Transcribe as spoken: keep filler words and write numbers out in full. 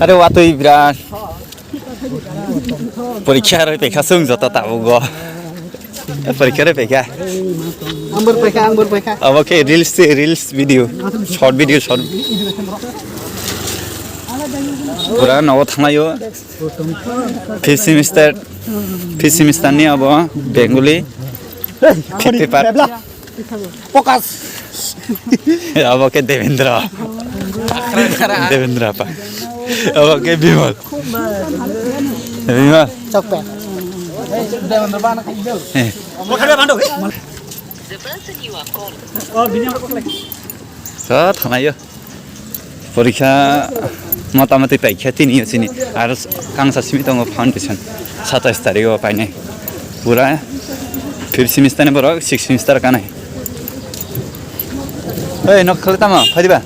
Are watwi bra. Porikha roi pekha sung jota tabugo. Porikha roi pekha. Ang bor pekha, ang bor pekha. Abo khe reels se, reels video. Short video, short. Pura nogo thanglaio. Fifth semester, fifth semester ni abo Bengali. Fifth paper. Focus. Abo khe Devendra. Devendra pa. Abo khe Bimal. Bimal. Chokpe. Eh. Sa thanglaio. Porikha motamoti paikha tini yo chini. Aro kangsa simi tongo foundation. Satais tarikh o painai. Pura fifth semester ni borok sixth semester kanai. Ei, nok khali tamo, phai diba?